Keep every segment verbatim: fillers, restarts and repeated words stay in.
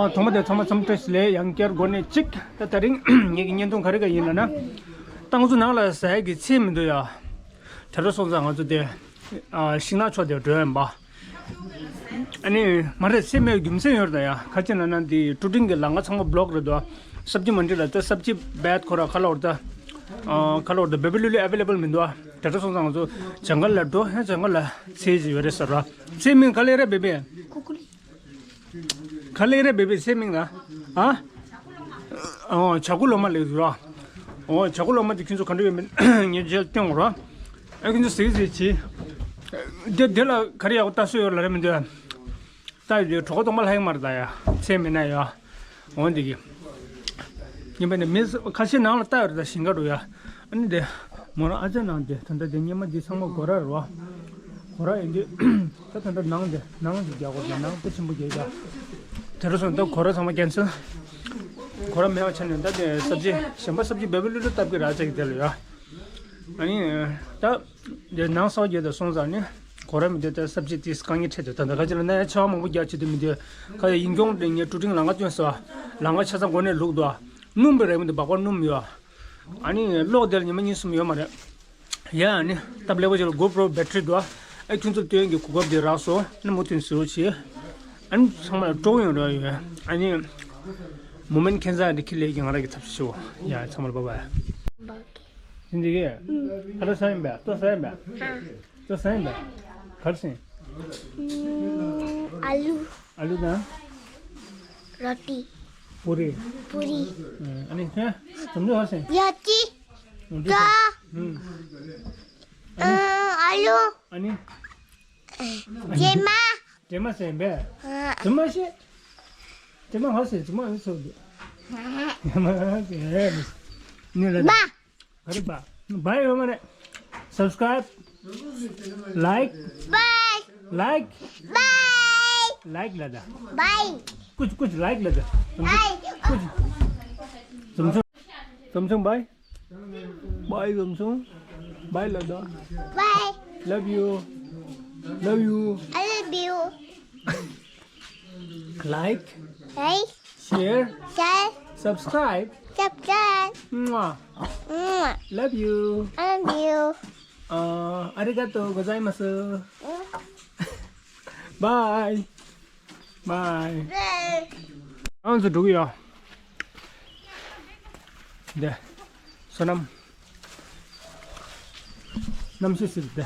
ཨ། ཐོག་མ་དེ་ཚང་མ་འཚམས་འདྲི་ཞུ་ལེ། ཡང་བསྐྱར་འགོ་ནས་གཅིག་ད་དེ་རིང་ངེད་ཀྱི་བརྙན་ཐུང་ག་རེ་ག་ཡིན་ལབ་ན། ད་ང་ཚོ་ནང་ལ་ཟ་ཡག་གི་ཚལ་མི་འདུག་ཡ། དེ་འདྲ་སོང་ཙང་ང་ཚོ་དེ་ཨ་ཤིང་ནགས་ཕྱོགས་དེར་འགྲོ་ཡ་ཡིན་པ། ཨ་ནི་མ་རེད། ཚལ་མེད་རྒྱུ་མཚན་ཡོད་རེད་ད་ཡ། ག་ཅི་ལབ་ན་འདི་ཀྲུ་ཀྲིང་གི་ལམ་ཁ་ཚང་མ་བློག་རེད་དོ། སབ་ཇི་མན་ཌི་ལ་ད་སབ་ཇི་བེད་ཁོ་ར་ཁ་ལོར་ད། ཨ་ཁ་ལོར་ད་བེ་བེ་ལུ་ལུ་ཨ་བེ་ལེ་བལ་མི་འདུག་ཨ། དེ་འདྲ་སོང་ཙང་ང་ཚོ་ཇང་གལ་ལ་འགྲོ། ཧན་ཇང་གལ་ལ་ཚལ་ཅིག་ཡོད་རེད་ཟེར་ར། ཚལ་མིང་ག་ལེ་རེད་བེ་བེ། ག་ལེ་རེད་བེ་བེ་ཚལ་མིང་ལ། ཨ། ཨོ་བྱ་ཀུ་ལོ་མ་ལེགས་ར། ཨོ་བྱ་ཀུ་ལོ་མ་དེ་ཁྱོད་ཚོ་ག་འདྲ་ཡོད་མེད་ངས་རྗེས་སྟོན་ར། ཨ་ཁྱོད་ཚོ་ཟིག་ཟིག་བྱེད། དེ་དེ་ལ་ག་རེ་ཡག་པོ་ལྟ་སྲོལ་ཡོད་ལ་རེད་མི་འདུག་ད་ཡོད་གྲོགས་པོ་སྟོང་པ་ལྷག་ཡོད་མ་རེད་ད་ཡ། ཚལ་མིན་ན་ཡ། འོ་འདི་གི། ཡིན་པ་ནི་མི་ཁ་ཤས་ནང་ལ་ལྟ་ཡོད་རེད་ད་ཞིང་ཁ་འགྲོ་ཡ། ཨ་ནི་དེ། མོ་རང་ཨ་ཅག་ནང་དེ་ད་ལྟ་དེ་སྙེ་མ་འདི་ཚང་མ་སྒོ་ར་རེད་བ། སྒོ་ར་ཡིན་དུས། ད་ད་ལྟ་ནང་དེ་ནང་དེ་རྒྱག་དགོས་དེ་ནང་དེ་ཆེན་པོ་རྒྱག་རྒྱག་དེ་འདྲ་སོང་ད་སྒོ་ར་ཚང་མ་ཀན་སེལ། སྒོ་ར་མེད་པ་ཆ་ནས་ད་དེ་སབ་ཇི་གཞན་པ་སབ་ཇི་བེ་བེ་ལུ་ལུ་བཏབ་གི་ར་ཨ་ཅག་གི་དེ་ལ་ཡ། ཨ་ནི། ད། དེ་ནང་གསར་བརྗེ་དང་སོང་ཙང་ནི། གོ་ར་མི་འདུག་ད་སབ་ཇི་ཏིས་དཀའ་ངལ་འཕྲད་འདུག་ད་ད་ག་ཅི་ལ་ན་ཡ་ཆར་པ་མང་པོ་རྒྱག་བྱེད་དུ་མི་འདུག་ཁ་ཡ་ཡིན་སྐྱོང་དེ་ངས་ཀྲུ་ཀྲིང་ལམ་ཁ་སྟོན་སོ། ལམ་ཁ་ཆ་ཚང་སྒོ་ནས་ལུག་འདུག་སྣུམ་པའི་རེད་མི་འདུག་སྦག་སྦག་སྣུམ་ཡོད། ཨ་ནི་གློག་དེ་ལ་ཉི་མ་གཉིས་གསུམ་ཡོད་མ་རེད། ཡ་ཨ་ནི་སྟབས་ལེགས་པོ་ཅིག་ལ་གོ་པྲོ་བེ་ཊི་རི་འདུག་ཨ་ཁྱུང་ཚབ་སྟོན་གྱི་གོ་སྐབས་དེ་རག་སོང་ནི་མུ་མཐུད་ཟེར་རོགས་བྱེད། ཨ་ནི་ཚང་མ་ལ་སྤྲོ་ཡོང་རོགས་ཡོད། ཨ་ནི་མོ་མན་ཁན་ས་འདི་ཁི་ལས་ཀྱི་ང་ར་གི་ཐབས་ཤེས་ཞུ། ཡ་ཚང་མ་ལ་བ་བ། འདི་གི། ཨ་ལོ་ས་ཡིན་པས། ལྟོ་ས་ཡིན་པས། ལྟོ་ས་ཡིན་པས། གར་སེང་། ཨ་ལུ། ཨ་ལུ་དང་། རོ་ཏི། པུ་རི། པུ་རི། ཨ་ནི་ཧེ། ཙམ་ལུ་ཧ་སེང་། ཡ་ཅི། ཙ། ཨ་ལུ། ཨ་ནི། ཇེ་མ། ཇེ་མ་སེང་པས། ཇེ་མ་ཤེ། ཇེ་མ་ཧ་སེང་ཇེ་མ་ཧ་སོ་དུ། ཇེ་མ་ཧ་སེང་། ནི་ལ། བ། ཨ་རེ་བ། བ་ཡོད་མ་རེད། Subscribe། Like། བའི། Like། བའི། Like ལ་ད། བའི། ཀུ་ཅི་ཀུ་ཅི་like ལ་ད། བའི། ཀུ་ཅི། ཙམ་ཆུང་། ཙམ་ཆུང་བའི། བའི་ཙམ་ཆུང་། བའི་ལ་ད། བའི། Love you. Love you. I love you. Like, like, share, share, subscribe, subscribe. Mwah. Mwah. Love you. Love you. Uh, arigato gozaimasu. Bye. Bye. Bye. ཨང་ཚོ་འགྲོ་གི་ཡོད། འདི། བསོད་ནམས། གནམ་གཤིས་བསིལ་ཏེ།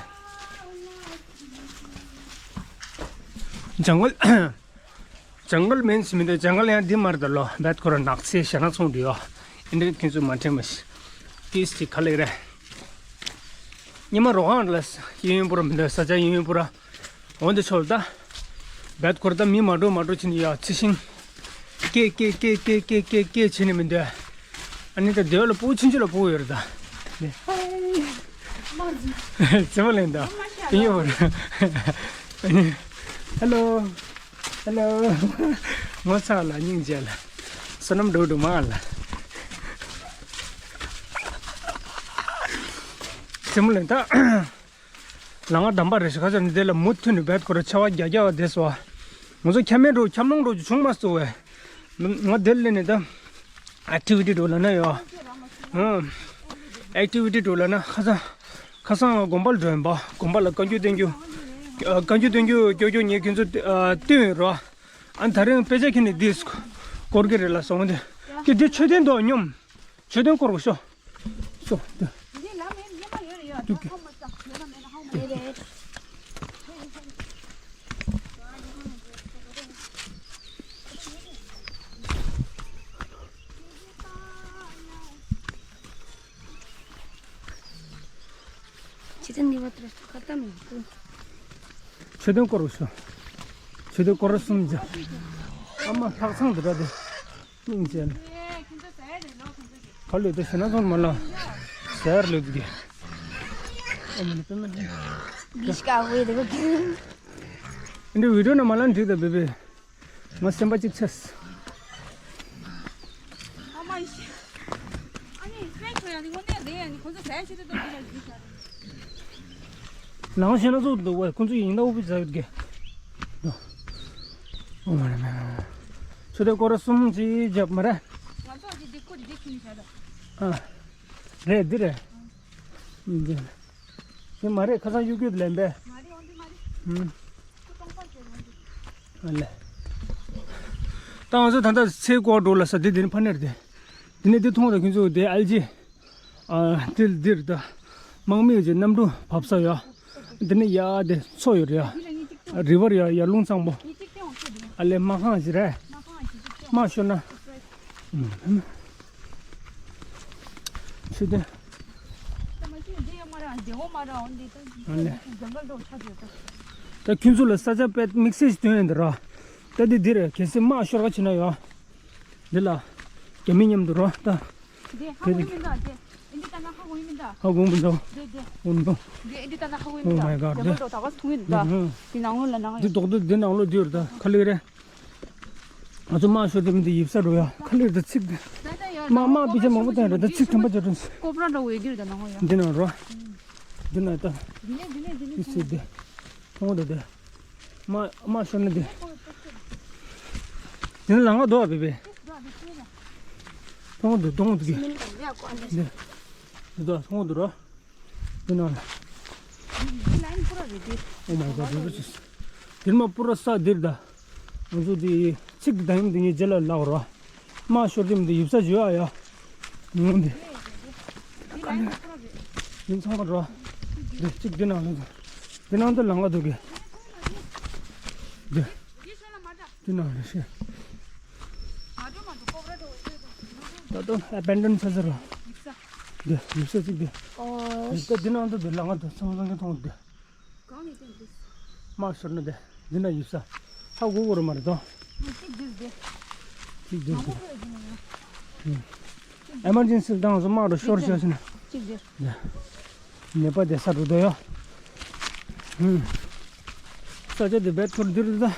ཇང་གལ། ཇང་གལ་མིན་སི་མི་འདུག་ཇང་གལ་ཡང་འདི་མར་ད་ལོ་བད་ཁོ་ར་ནགས་ཚལ་ཞེ་ན་ཚོང་འདུས་ཡོད། ཨིན་འདྲ་ཁྱེད་ཚོས་མ་དྲན་མ་ཤི། ཏིས་ཅིག་ག་ལེགས་རེད། ཉི་མ་རོ་ཧང་ལ་ཡུན་ཡུན་པོ་ར་མི་འདུག་ས་ཆ་ཡུན་ཡུན་པོ་ར། འོན་ཏེ་ཆོག་ད། བད་ཁོ་ར་ད་མི་མ་འགྲོ་མ་འགྲོ་ཕྱིན་ཡ་ཚི་ཤིང་། ཀེ་ཀེ་ཀེ་ཀེ་ཀེ་ཀེ་ཀེ་བྱས་ནས་མི་འདུག་ཨ་ནི་ད་སྡེ་བ་ལ་སྤུ་གུ་ཆུང་ཆུང་ལ་སྤུ་གུ་ཡོད་རེད་ད། ནི། རྩེ་མོ་ལེན་ད། དེ་ཡོད་རེད། ཨ་ནི། ཧེ་ལོ། ཧེ་ལོ། ངོ་ཚ་ལ་སྙིང་རྗེ་ལ། བསོད་ནམས་འགྲོ་འགྲོ་མ་ལ། རྩེ་མོ་ལེན་ད། ལམ་ཁ་དམ་པ་རེད་ཤག་ཁ་སང་ནས་དེ་ལ་མུ་མཐུད་ནས་བད་ཁོ་ར་ཆར་པ་རྒྱག་རྒྱག་བསྡད་སོང་། ང་ཚོ་ཁྱམས་མེད་འགྲོ་ཁྱམས་ལོང་འགྲོ་རྒྱུ་བྱུང་མ་སོང་བས། ང་དེ་ལ་སླེབས་ནས་ད། ཨེག་ཊི་བི་ཊི་འགྲོ་ལབ་ན་ཡོད། ཨང་། ཨེག་ཊི་བི་ཊི་འགྲོ་ལབ་ན་ཁ་སང་། ཁ་སང་དགོན་པ་ལ་འགྲོ་ཡིན་པ། དགོན་པ་ལ་བཀའ་འགྱུར་བསྟན་རྒྱུ། ཨ། བཀའ་འགྱུར་བསྟན་རྒྱུ་ཀྱོག་ཀྱོག་ངས་ཁྱེད་ཚོ་ཨ། བསྟན་ཡོད་རོ། ཨ་ནི་ད་རིང་དཔེ་ཆ་ཁྱེར་ནས་འདི་སྐོར་གྱི་རེད་ལ་སོང་སྟེ། ཀྱེ་འདི་མཆོད་རྟེན་དོ་སྙོམས། མཆོད་རྟེན་སྐོར་བ་ཤོག་ཤོག་འདི། འདི་ལ་མེད་སྙེ་མ་ཡོད་རེད་ཡ། ཐུག་གི། ཐོག་མ་ཙམ་ཡོད་ན་མེད་ན་ཧ་མ་རེད། མཆོད་རྟེན་སྐོར་བ་ཤོག་མཆོད་རྟེན་སྐོར་གསུམ་བྱ། ཨ་མ་ལྷག་ཚང་དུ་འདྲ་དེ། སྙིང་རྗེ། ག་ལོས་དེ་ཞེ་ན་ཚོང་མ་ལ། ཟེར་ལོས་དེ། ཨ་མ་ནི་པེ་མ་ནི། འདི་ཤ་བའི་དེ་གོ། འདི་བི་ཌིའོ་ནང་མ་ལ་འགྲིག་ད་བེ་བེ། ང་སེམས་པ་གཅིག་ཆེས། ཨ་མ་ཡི་ཤི། ཨ་ནི་ཕྲན་ཁོ་ཡང་འདི་ངོ་ནས་རེད་ཡ་ནི་ཁོ་ཚོ་ཟས་ཆེད་དུ་འདུག་འདི་ལ་འདི་ཤ་རེད། ལང་ཤེ་ན་ཚོ་འདུག་བས་ཁོ་ཚོ་ཡིན་ད་འུ་བི་ཟ་གི། ཨོ་མ་ལ་མ་ལ། ཆུ་དེ་སྐོར་ར་གསུམ་ཅིག་བརྒྱབ་མ་རེད། ང་ཚོ་འདི་འདི་ཀོ་འདི་འདི་ཁྱིམ་བྱ་དང་། ཨ། རེད་འདི་རེད། འདི་མ་རེད་ཁ་སང་གཡུག་གཡུག་ལེན་པས། མ་རེད་འོང་འདི་མ་རེད། ཧུམ། ཁུ་སྟོང་པ་ཟེར་འོང་འདི། ཨ་ལེ། ད་ང་ཚོ་ད་ལྟ་ཚེ་སྐོར་འགྲོ་ལ་ས་འདི་འདི་ནི་ཕ་ནེར་དེ། འདི་ནི་འདི་མཐོང་དང་ཁྱོད་ཚོ་དེ་ཨལ་ཇི། ཨ། འདིར་འདིར་ད། དམག་མི་ཡོད་ཅེས་གནམ་གྲུ་བབས་ས་ཡོད། འདི་ནི་ཡ་དེ་མཚོ་ཡོད་རེད་ཡ། རི་བར་ཡ་ཡར་ཀླུང་གཙང་པོ། ཨ་ལེ་མ་ཁང་ཞིག་རེད། མ་ཤོར་ན། ཆུ་དེ། ཨ་ལེ། ད་ཁྱོད་ཚོ་ལ་ས་ཆ་དཔེ་དམིགས་བསལ་ཞིག་སྟོན་ཡོད་འདི་ར། ད་འདི་འདིར་གལ་སྲིད་དམག་ཤོར་ག་ཕྱིན་ན་ཡོད། འདི་ལ། རྒྱ་མི་མཉམ་དུ་རོ་ད། དེ་ཧ་གོ་གི་མི་འདུག་དེ། ཨིན་ཌི་ལྟ་ན་ཧ་གོ་གི་མི་འདུག་ཧ་གོ་མི་འདུག་དེ་དེ། འོ་འདུག་དེ་ཨིན་ཌི་ལྟ་ན་ཧ་གོ་གི་མི་འདུག Oh my God. དེ་མོ་འགྲོ་ད་ག་ཐུང་ཡིན་འདུག་དེ་ནང་ལོགས་ལ་ནང་འདི་ཡོད། རྡོག་རྡོག་འདི་ནང་ལོགས་འདི་ཡོད་ད་ཁ་ལིག་རེད། ང་ཚོ་དམག་ཤོར་དེ་མི་འདི་ཡིབ་ས་འགྲོ་ཡ་ཁ་ལིག་ད་ཚིག་དེ། དམག་དམག་པི་ཆ་མང་པོ་བཏང་རེད་ད་ཚིག་དམ་པ་ཅོ་ཀྲོན་སི། ཀོབ་ར་འདྲ་བོ་ཡོད་རྒྱུ་རེད་ད་ནང་ལོགས་ཡ། འདི་ནང་རོ། འདི་ནང་ད། འདི་ནས་འདི་ནས་འདི་ནས་ཚིག་དེ། མཐོང་འདུག་དེ། མ་མ་ཤོར་ན་དེ། དེ་ནི་ལང་ཀ་རྡོ་བ་བེ་བེ། མཐོང་འདུག་མཐོང་འདུག་གི། དེ། དེ་མཐོང་འདུག་ར། དེ་ན། Oh my God, this is. དེ་མ་པུ་ར་ས་དེར་ད། ང་ཚོ་དེ་ཚིག་དེ་ད་ཡིན་དེ་ངའི་རྗེས་ལ་ལག་ར། མ་ཤོར་དེ་མི་དེ་ཡིབ་ས་བྱོས་ཨ་ཡ། ངོ་འདི། ཡིན་ཚང་མ་འགྲོ། འདི་གཅིག་འདི་ནང་ལ་འདུག་འདི་ནང་དུ་ལང་ཀ་འདུག་གི། འདི། འདི་ནང་ལ་ཤི། ད་དུང་ཨ་བེན་ཌན་ཚ་ཚ་རོ། འདི་ཡིབ་ས་གཅིག་འདི། ད་འདི་ནང་དུ་འདི་ལང་ཀ་འདུག་ཚང་མ་ཚང་གི་མཐོང་འདི། གང་ཡིན་དེ་འདི། མ་ཤོར་ན་དེ། འདི་ན་ཡིབ་ས། ཧ་གོ་གོ་རུ་མ་རེད་དོ། ང་གཅིག་འདིར་བསྡད། གཅིག་འདིར་མང་པོ་བསྡད། ཡོད་ཀྱི་མ་ཡོད། ཨེ་མར་ཇེན་སི་དང་སོ་མ་རུ་ཤོར་ཤོར་ཟིན། གཅིག་འདིར། ནད་པ་བསྡད་ས་རུ་དོ་ཡོ། ས་ཆ་དེ་བེད་ཐོར་འདིར་ད།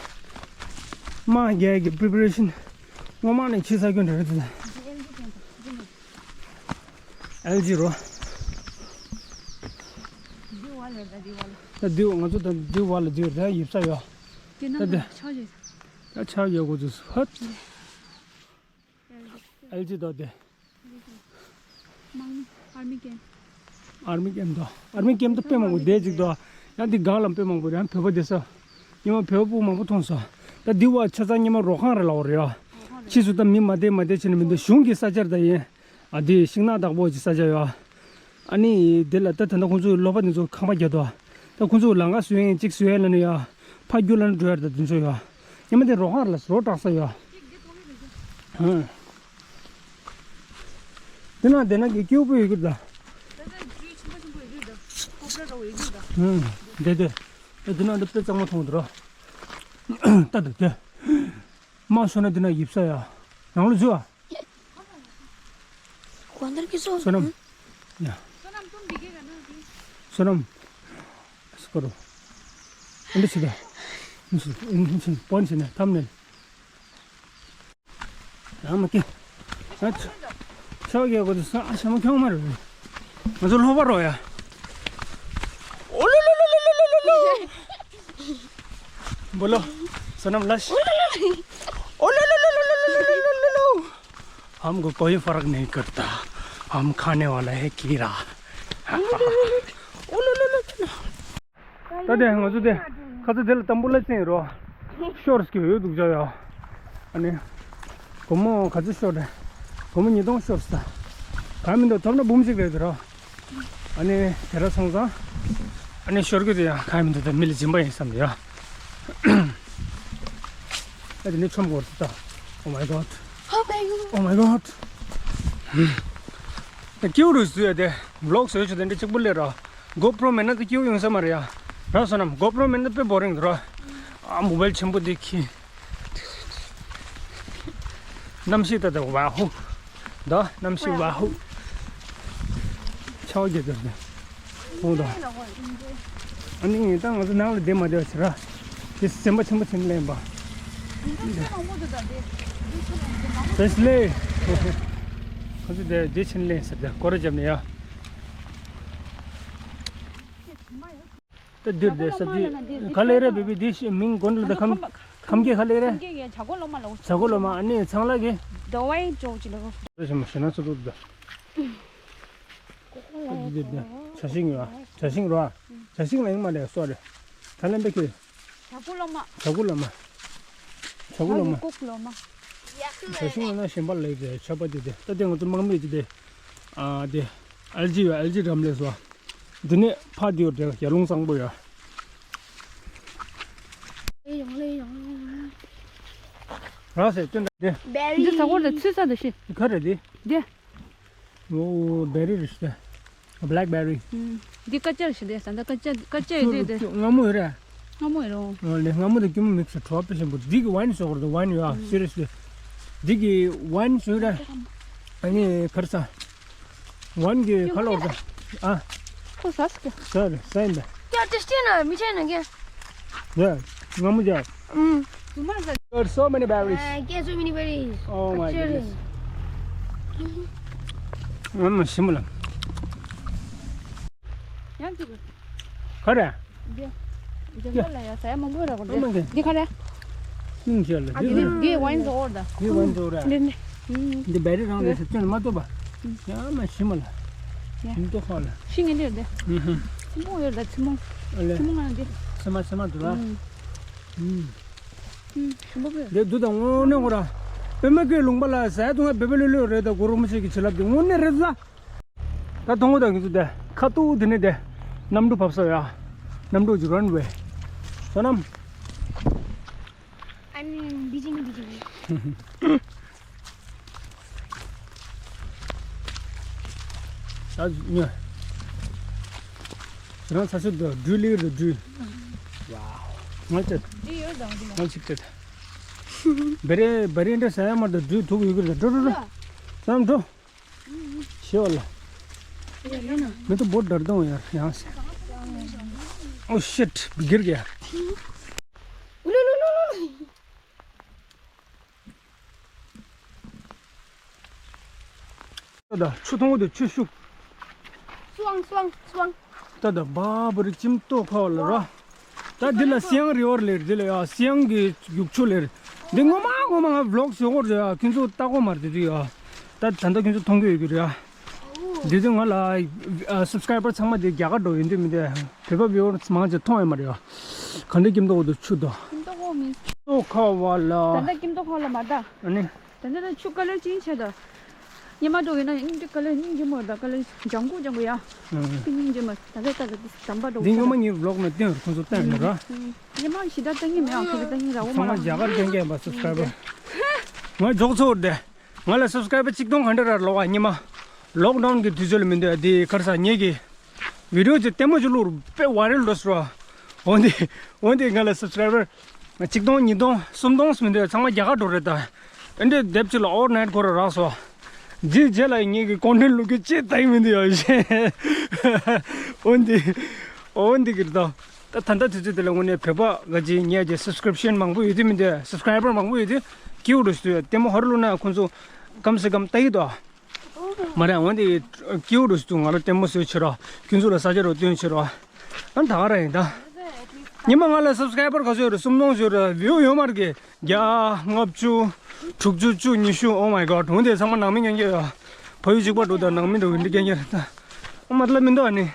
མ་རྒྱལ་གྱི་པི་རི་པ་རེ་ཤིན། སྔོན་མ་ནས་ཕྱི་ས་སྐྱོན་རེད་ད། ཨེལ་ཇི་རོ། འདི་བ་ལས་ད་འདི་བ་ལ། ད་འདི་ང་ཚོ་ད་འདི་བ་ལ་འདི་ར་ཡིབ་ས་ཡོད། དེ་ནང་ད་འདི། ད་ཆག་ཡོད། ད་ཆག་ཡོད་གོ་ཚོད་ཧད། ཨེལ་ཇི་ད་དེ། མང་ཨར་མི་ཀེམ། ཨར་མི་ཀེམ་ད། ཨར་མི་ཀེམ་ད་དཔེ་མང་པོ་བསྡད་ཅིག་ད། ཡང་འདི་སྒང་ལ་དཔེ་མང་པོ་རེད་ཡང་བོད་པ་བསྡད་ས། ཉི་མ་བོད་པ་སྤུ་མང་པོ་མཐོང་སོང་། ད་འདི་བ་ཆ་ཚང་ཉི་མ་རོ་ཁང་རེད་ལབ་པ་རེད་ཡ། ཕྱིས་སུ་ད་མི་མ་བསྡད་མ་བསྡད་བྱས་ནས་མི་འདུག་གཞུང་གི་ས་ཆར་ད་ཡིན། ཨ་འདི་ཤིང་ནགས་བདག་པོ་གི་ས་ཆ་ཡོད། ཨ་ནི་འདི་ལ་ད་ད་ལྟ་ཁོང་ཚོའི་ལོ་པ་འདི་ཚོ་ཁང་པ་རྒྱག་འདུག་ད་ཁོང་ཚོ་ལམ་ཁ་བཟོས་ཡིན་གཅིག་བཟོས་ཡིན་ལ་ནི་ཡ། ཕ་རྒྱུ་ལ་ནི་འགྲོ་ཡ་ད་འདི་ཚོ་ཡ། ཉི་མ་འདི་རོ་ཁང་ལ་རོ་དྲག་ས་ཡ། ཧུང་། འདི་ན་འདི་ན་གི་སྐྱེ་བོ་ཡོད་གི་ད། ཧུང་། འདི་འདི། འདི་ན་འདི་དཔེ་གཙང་མ་མཐོང་འདུག་ར། ད་འདི་འདི། མ་སོང་ན་འདི་ན་ཡིབ་ས་ཡ། ནང་ལ་འཛུལ་བ། ཁོ་འདིར་ཁྱེར་སོང་། བསོད་ནམས། ཡ། བསོད་ནམས་ཀུན་འདི་གའི་ག་ན་འདི། བསོད་ནམས། སྐོར་རོ། ཨ་འདི་ཕྱི་ད། ཨ་ཕྱི་པོན་ཕྱི་ནས་ཐམ་ནས། ཡ་མ་ཀི། ཨ་ཆ། ཆ་ག་གོ་དེ་ས་ཨ་ཆ་མ་ཁྱོང་མ་རེད། ང་ཚོ་ལྷོ་པ་རོ་ཡ། ཨོ་ལོ་ལོ། बोलो। सनम लश। ओले लो लो लो लो लो लो लो लो लो। हमको कोई फर्क नहीं करता। हम खाने वाला है कीड़ा। ओले लो लो लो। ད་དེ་ང་ཚོ་དེ་ཁ་ཚ་དེ་ལ་དམ་པོ་ལ་བཙན་རོ། ཤོར་སྐྱོ་ཡོད་འདུག་ཅག་ཡ། ཨ་ནི། སྒོར་མོ་ག་ཚོད་ཤོར་རེད། སྒོར་མོ་ཉིས་སྟོང་ཤོར་ས། ག་མི་འདུག་ཐོབ་ན་འབུམ་ཞིག་རེད་དེ་རོ། ཨ་ནི་དེ་ར་སོང་ཙང་། ཨ་ནི་ཤོར་གི་དེ་ཡང་ག་མི་འདུག་ད་མི་ལ་སྦྱིན་པ་ཡིན་བསམ་ཡ། ཨ་དེ་ནི་ཆོམ་གོར་ད། Oh my God. Oh my God. Oh my God. ད་ཀྱིའུ་རུ་སུ་ཡ་དེ་ཝི་ལོག་བཟོས་ཆོག་དེ་འདྲ་གཅིག་པུ་ལས་ར། གོ་པྲོ་མེད་ན་ད་ཀྱིའུ་ཡོང་ས་མ་རེད་ཡ། ར་བསོད་ནམས་གོ་པྲོ་མེད་ན་དཔེ་བོ་རིང་ར། ཨ་མོ་བལ་ཆེན་པོ་དེ་ཁྱི། གནམ་གཤིས་ད་ལྟ་ཝ་ཧུ། ད་གནམ་གཤིས་ཝ་ཧུ། ཆར་པ་རྒྱག་གི་རེད། ཧུ་ད། ཨ་ནི་ད་ང་ཚོ་ནང་ལ་བསྡད་མ་བསྡད་པ་བྱེད་ར། དེ་སེམས་པ་ཆེན་པོ་ཆེན་ལེན་པ། དེ་སི་ལེ། ཁོ་ཚོ་དེ་དེ་ཆེན་ལེན་ཟེར་ཏེ་སྐོར་ར་བརྒྱབ་ནས་ཡ། ད་འདིར་བསྡད་ས་འདི་ག་ལེ་རེད་བེ་བི་འདི་ཤི་མིང་གོན་ལ་ད་ཁམས་ ཁམས་སྐད་ག་ལེ་རེད། ཁམས་སྐད་གི་བྱ་རྒོད་ལོ་མ་ལོ། བྱ་རྒོད་ལོ་མ། ཨ་ནི་ཚང་ལ་གི། དོ་བའི་ཅོག་ཅི་ལོ། རེ་ཞིམ་ཞེ་ན་ཚོ་ཚོ་དུ། འདི་འདི་འདི་བྱ་ཤིང་ཡོད་ཨ། བྱ་ཤིང་རོ་ཨ། བྱ་ཤིང་ལ་ཡིན་མ་ལས་སོ་རེད། ད་ལན་པའི་ཁྱོད། བྱ་རྒོད་ལོ་མ། བྱ་རྒོད་ལོ་མ། བྱ་རྒོད་ལོ་མ། བྱ་རྒོད་ལོ་མ། བྱ་ཤིང་ལ་ན་ཞིམ་པ་ལེགས་རེད། ཆར་པ་འདི་འདི་ད་ལྟ་ང་ཚོ་དམག་མི་འདི་འདི། ཨ་འདི། ཨལ་ཇི་ཡོད། ཨལ་ཇི་འགྲམ་ལས་སོ། འདི་ནས་ཕ་འདི་ཡོད་འདྲ། ཡར་ཀླུང་བཟང་པོ་ཡོད། ར་སེ་ཅུན་འདི། འདི་ས་གོར་དང་ཚུད་ས་དང་ཤི། ག་རེ་འདི། འདི། ཨོ་བེ་རི་རེད་ཤི། Blackberry། འདི་ཀ་ཅར་ཤི། འདི་ས་འདི་ཀ་ཅར་ཀ་ཅར་ཡོད་འདི། སྔ་མོ་ཡོད་ར། སྔ་མོ་ཡོད་རོ། ཨོ་ལེ་སྔ་མོ་དང་སྐྱོ་མོ་མིག་སུ་བྲོ་བ་དཔེ་ཞིམ་པོ། འདི་གི་ཝའིན་ཟོ་གོར་དང་ཝའིན་ཡོད་ཨ། Seriously། འདི་གི་ཝའིན་ཟོ་ར། ཨ་ནི་ཁར་ས། ཝན་གི་ཁ་ལོར་ད། ཨ། ཁོ་ཟ་སི་ཀྱ། ཟ་རེད་ཟ་ཡིན་པས། ཀྱ་ཏི་སྟི་ན་མི་ཆེན་ན་ཀྱ། ཡ། ང་མོ་ཇ། ཨུམ། There are so many berries. Uh, get so many berries. Oh my goodness. ང་མ་ཞིམ་ལ། ཡང་ཅིག་ག་རེ། འདི། འདི་ལ་ཡ་ཟ་ཡ་མང་པོ་ར་གོ། ཨ་མ་འདི། འདི་ག་རེ། སྙིང་རྗེ་ལ། འདི་འདི་ཝའིན་བཟོ་འོར་ད། འདི་ཝའིན་བཟོ་ར། འདི་འདི། འདི་བེ་རི་རང་རེད་ཟེར་ཁྱོད་མ་ཐོབ་པ། ཡ་མ་ཞིམ་ལ། ཡ། མི་ཐོབ་ཧ་ལ། ཤི་ངེ་འདི་རེད། ཚི་མོ་ཡོད་ད་ཚི་མོ། ཨ་ལེ། ཚི་མོ་ང་འདི། ཚི་མ་ཚི་མ་འདུག་ལ། ཞིམ་པོ་བོད། འདི་འདུག་ད་དངོས་གནས་ཁོ་ར། པད་མ་སྐད་ལུང་པ་ལ་ཟ་ཡ་འཐུང་ཡ་བེ་བེ་ལོས་ལོས་རེད་ད། གུ་རུ་མི་ཤེས་ཀྱི་བྱིན་རླབས་འདི་དངོས་གནས་རེད་ད། ད་དུང་ད་ངེད་ཚོ་དེ་ཁ་ཐུག་དེ་ནས་དེ་གནམ་གྲུ་བབས་ས་ཡ། གནམ་གྲུ་ཅིག་རན་ཝེ། བསོད་ནམས། I'm beating, beating. ད་ཉོ། རང་ཚ་ཤོད་དུ་སྦྲུལ་ལེགས་རུ་སྦྲུལ། ཝའོ། ང་ཅི། འདི་ཡོད་དང་འདི་ཡོད། ང་ཅིག་ཅི། བེ་རེ་བེ་རེ་འདྲ་ཟ་ཡ་མ་ད་སྦྲུལ་ཐུག་ཡོད་གི་རེད། འགྲོ་འགྲོ་འགྲོ། བསོད་ནམས་འགྲོ། ཤེས་བ་ལ། མི་ཏུ་བོ་འདར་དང་ཡང་ཡང་ཟེར། Oh shit. སྒེར་གྱི། ད་ཆུ་ཐོང་དུ་ཆུ་ཤུགས། སུའང་སུའང་སུའང་། ད་ད་བ་བར་ཁྱིམ་ཏོ་ཁ་བ་ལ་ར། ད་འདི་ལ་སི་ཡང་རི་ཝར་ལེར། འདི་ལ་ཡ་སི་ཡང་གི་རྒྱུག་ཆུ་ལེར། འདི་ངོ་མ་ངོ་མ་ང་བི་ལོག་བཟོ་གོ་རེད་ཡ། ཁྱོད་ཚོ་ལྟ་གོ་མ་རེད་འདི་ཡ། ད་ད་ལྟ་ཁྱོད་ཚོ་མཐོང་གི་ཡོད་ཀྱི་རེད་ཡ། འདི་ཚོ་ང་ལ་སབ་སི་ཀ་རའི་བར་ཚང་མ་འདི་རྒྱ་གར་འགྲོ་ཡིན་འདི་མི་འདི། བོད་པ་བི་ཡོར་མང་ཆེ་མཐོང་ཡོད་མ་རེད་ཡ། ག་འདྲ་ཁྱིམ་ཏོ་འོག་ཏུ་ཆུ་དོ། ཁྱིམ་ཏོ་འོག་མིན། ཏོ་ཁ་བ་ལ། ད་ལྟ་ཁྱིམ་ཏོ་འོག་ལ་མ་ད། ཨ་ནི། ད་ལྟ་ད་ཆུ་ཀ་ལར་ཅིན་ཆེ་ད། ཉི་མ་འགྲོ་ཡིན་ན་སྙིང་རྗེ་ཀ་ལར་སྙིང་རྗེ་མོ་ད་ཀ་ལར་ལྗང་ཁུ་ལྗང་ཁུ་ཡ། ཨ། སྙིང་རྗེ་མོ་ད་ལྟ་ད་ལྟ་དམ་པ་འགྲོ་འདི་ངོ་མ་ངའི་བི་ལོག་ན་སྟོན་རུ་ཁོང་ཚོ་སྟོན་མི་ར། ཉི་མ་ཞི་ད་ལྟ་ཉི་མ་ཡང་ཁ་ལ་ད་ཉིན་ར་བོ་མ་ཚང་མ་རྒན་རྒན་པ་སབ་སི་ཀ་རའི་བར། ང་འཇོག་ཚོར་ཏེ། ང་ལ་སབ་སི་ཀ་རའི་བར་ཆིག་སྟོང་ག་འདྲ་ར་ལོག་ཨ་ཉི་མ། ལོག་ཌའུན་གི་དུས་ཚོད་ལ་མི་འདོད་ཨ་དེ་ཁར་ས་ངེད་ཀྱི། བི་ཌིའོ་ཅིག་ལྟད་མོ་ཅིག་བླུགས་རུ་དཔེ་ཝའི་རལ་འགྲོ་སོང་ར། འོན་ཏེ་འོན་ཏེ་ང་ལ་སབ་སི་ཀ་རའི་བར་གཅིག་སྟོང་ཉིས་སྟོང་གསུམ་སྟོང་མི་འདུག་ཚང་མ་རྒྱ་གར་འགྲོ་རེད་ད། ཨེ་འདྲས་དེབ་ཅིག་ལ་ཨོ་ཝར་ནའིཊ་ཁོ་ར་རག་སོང་། རྗེས་རྗེས་ལ་ངེད་ཀྱི་ཀོན་ཊེན་ཊི་བླུག་རྒྱུ་ཅི་ལྟ་ཡི་མི་འདུག་ཡ་ཞེས། འོན་ཏེ་འོན་ཏེ་གིར་ད། ད་ད་ལྟ་དུས་ཚོད་དེ་ལ་དངོས་གནས་བོད་པ་ག་ཅིག་ངེད་ཀྱི་སབ་སི་ཀ་རིབ་ཤན་མང་པོ་ཡོད་དུས་མི་འདུག་སབ་སི་ཀ་རའི་བར་མང་པོ་ཡོད་དུས་སྐྱིད་པོ་འགྲོ་སྲིད་དུས་ལྟད་མོ་ཧོར་བླུགས་ན་ཁོང་ཚོ་ཀམ་སེ་ཀམ་ལྟ་ཡི་དོ། མ་རེད། འོན་ཏེ་སྐྱིད་པོ་འགྲོ་སྲིད་དུས་ང་ལ་ལྟད་མོ་བཟོས་ཕྱིར་རོ། ཁྱོད་ཚོ་ལ་ས་ཆ་རོ་སྟོན་ཕྱིར་རོ། ཨ་ད་ག་ར་ཡིན་ད། ཉི་མ་ང་ལ་སབ་སི་ཀ་རའི་བར་ག་ཚོད་རེད། གསུམ་སྟོང་ཚོད་རེད། བིའུ་ཡོད་མ་རེད་གི། བརྒྱ། ལྔ་བཅུ། དྲུག་ཅུ། བཅུ། ཉི་ཤུ། Oh my god. འོན་ཏེ་ཚང་མ་ནང་མི་ཉན་གྱི་ཡོད། ཕ་ཡུལ་གཅིག་པ་འགྲོ་དང་ནང་མི་འགྲོ་འདི་སྐད་ཉན་རེད་ད། ཨ་མ་ལ་མི་འདུག་ཨ་ནི།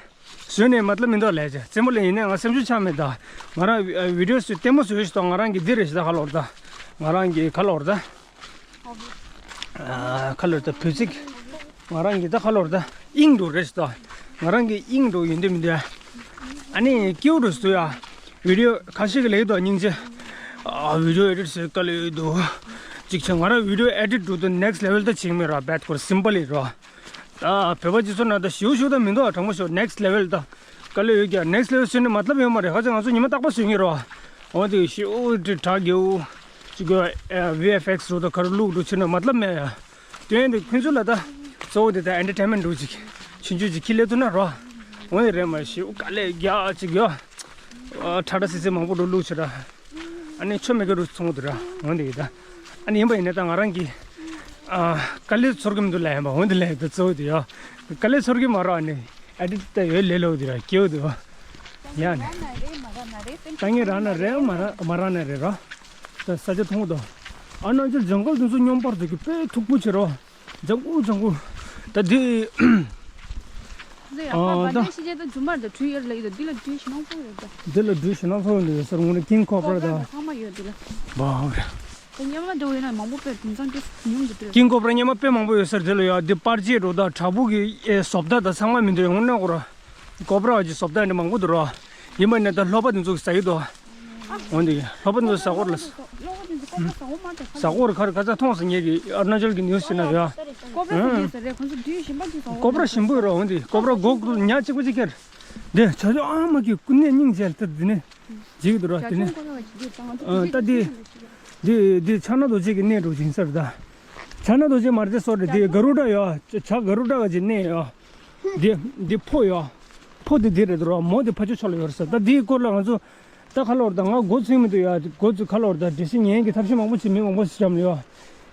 བཟོས་ནས་མ་ལ་མི་འདུག་ལས་ཅེ་རྩེད་མོ་ལས་ཡིན་ནས་ང་སེམས་ཤུགས་ཆག་མེད་ད། ང་རང་བི་ཌིའོ་བཟོས་ལྟད་མོ་བཟོས་ཤི་ད་ང་རང་གི་འདི་རེད་ཤི་ད་ཁ་ལོར་ད། ང་རང་གི་ཁ་ལོར་ད། ཨ་ཁ་ལོར་ད་བུ་ཚིག་ང་རང་གི་ད་ཁ་ལོར་ད་དབྱིངས་འགྲོ་རེད་ཤི་ད། ང་རང་གི་དབྱིངས་འགྲོ་ཡིན་འདི་མི་འདུག་ཨ་ནི་སྐྱིད་པོ་འགྲོ་སུ་ཡ། བི་ཌིའོ་ཁ་ཤས་ཀྱི་ལས་དོ་སྙིང་རྗེ། ཨ་བི་ཌིའོ་ཨེ་ཌིཊ་བྱེད་དཀའ་ལས་ཡོད་དོ། ཅིག་ཆ་ང་རང་བི་ཌིའོ་ཨེ་ཌིཊ་འགྲོ་དུས་ནེག་སི་ལེ་ཝལ་ད་བྱེད་མེད་ར། བེད་ཁོར་སིམ་པལ་ཡིན་ར། ད་བོད་པ་སྤྱི་ཚོགས་ནང་ད་ཞེ་པོ་ཞེ་པོ་ད་མི་འདུག་ཨ། དྲང་པོ་ཤོད་ནེག་སི་ལེ་ཝལ་ད་དཀའ་ལས་ཡོད་ཀྱང་ནེག་སི་ལེ་ཝལ་བྱེད་ནས་མ་ལྟབ་ཡོད་མ་རེད། ཁ་ཅིག་ང་ཚོ་ཉི་མ་རྟག་པར་བཟོས་ཀྱི་ར། འོ་དེ་ཞེ་པོ་དྲི་བྲག་རྒྱའུ་ཅིག་གི་ཨ་ཝི་ཨེཕ་ཨེག་སི་རུ་ད་ག་རུ་བླུགས་འགྲོ་ཕྱིར་ན་མ་ལྟབ་མེད་ཡ། དོན་དེ་ཁོང་ཚོ་ལ་ད་གཙོ་བོ་དེ་ད་ཨེན་ཊར་ཊེན་མེན་ཊི་འདྲ་ཅིག་ཆུང་ཆུང་ཅིག་ཁྱི་ལས་ཐུབ་ན་རོ། འོ་དེ་རེད་མ་ཞེ་པོ་དཀའ་ལས་རྒྱག་ཅིག་ཡོད། ཨ་ཁྲ་ཁྲ་སི་སི་མང་པོ་འགྲོ་བླུགས་ཕྱིར་ར། ཨ་ནི་ཆོ་མེད་ཀྱི་རུ་ཚོང་དུ་ར་འོ་དེ་ཡིན་ད། ཨ་ནི་ཡིན་པ་ཡིན་ན་ད་ང་རང་གི་ཨ་དཀའ་ལས་ཚོར་གི་མི་འདུག་ལབ་ཡིན་པ་འོ་དེ་ལབ་ཡིན་ད། གཙོ་བོ་དེ་ཡོད་དཀའ་ལས་ཚོར་གི་མ་རོ། ཨ་ནི་ཨེ་ཌིཊ་ད་ཡོད་ལས་ལོ་དེ་ར་སྐྱེ་བོ་དེ་ཡོད་ཡ་ནི། ད་ངས་རང་ན་རེད་མ་ར་མ་རང་ན་རེད་རོ། ད་ས་ཆ་མཐོང་གི་འདུག་ཨ་ནང་ཆེན་ཇང་གལ་དེ་ཚོ་སྙོམས་པར་འཛུལ་གི་དཔེ་མཐུག་པོ་བྱེད་རོགས། ཇང་གུ་ཇང་གུ། ད་འདི། འདི་ཡང་ཨ་ད། འདི་ཤི་རྗེས་ད་ཇུ་མར་ད་བྲུས་ཡོད་ལ་ཡོད་ད། འདི་ལ་བྲུས་ཤི་ནང་ཚོ་ཡོད་ད། འདི་ལ་བྲུས་ཤི་ནང་ཚོ་ཡོད་ད། ཡོད་སར་ངོ་ནས་ཀིང་ཀོབ་ར་ད། ཚང་མ་ཡོད་འདི་ལ། བའོ་རེད། ད་སྙེ་མ་འདྲ་བོ་ཡིན་ན་མང་པོ་དཔེ་དེང་སང་དེ་ཉུང་གི་འདུག་ཀིང་ཀོབ་ར་སྙེ་མ་དཔེ་མང་པོ་ཡོད་སར་དེ་ལ་ཡོད། འདི་པར་ཆས་འགྲོ་ད་བྲག་ཕུག་གི་ཨེ་བཟོ་ལྟ་ད་ཚང་མ་མི་འདུག་ཡོང་ན་གོ་ར། ཀོབ་ར་གི་བཟོ་ལྟ་འདི་མང་པོ་འདུག་ར། ཡིན་པ་ནས་ད་ལྷོ་པ་དེ་ཚོ་གི་ཟ་ཡི་འདུག་འོན་ཏེ་ལྷོ་པ་ཚོ་ཟ་གོར་ལ། ཟ་གོར་ཁར་ཁ་ཚ་མཐོང་སོང་ངས་ཀྱི་ཨ་རུ་ན་ཅལ་གྱི་ནིའུ་སི་ནང་ཡོད། ཀོབ་ར་ཟ་ཉེས་ཟ་རེད་ཁོང་ཚོ་འདྲུད་ཞིམ་པ་འདྲུད་སོང་། ཀོབ་ར་ཞིམ་པོ་ཡོད་ར། འོན་ཏེ་ཀོབ་ར་སྒོག་ཉག་གཅིག་པ་གཅིག་ཁྱེར། འདི་ཆ་ཆོ་ཨ་མ་གི་ཀུན་ནས་སྙིང་རྗེ་ལྟ་འདི་ནས་འཇིག་འདུག་ར། དེ་ནས་ཨ་ད་འདི་འདི་འདི་ཕྱག་ན་རྡོ་རྗེ་གི་གནས་འགྲོ་ཅིང་སར་ད། ཕྱག་ན་རྡོ་རྗེ་མ་རེད་སོ་རེད། འདི་ག་རུ་ཌ་ཡོད། བྱ་ག་རུ་ཌ་ག་ཅིག་གནས་ཡོད། འདི་འདི་ཕོ་ཡོད། ཕོ་འདི་འདི་རེད་འདུག་ར། མོ་འདི་ཕ་ཆོ་ཕྱོགས་ལ་ཡོད་རེད་ས། ད་འདིའི་སྐོར་ལ་ང་ཚོ་ད་ཁ་ལོར་ད་ང་མགོ་ཚོས་མི་འདུག་ཡ། མགོ་ཚོས་ཁ་ལོར་ད་འགྲེལ་བཤད་ཉན་གྱི་ཐབས་ཤེས་མང་པོ་བྱེད། མི་མང་པོ་ཞིག་བྱམས་ཡོད།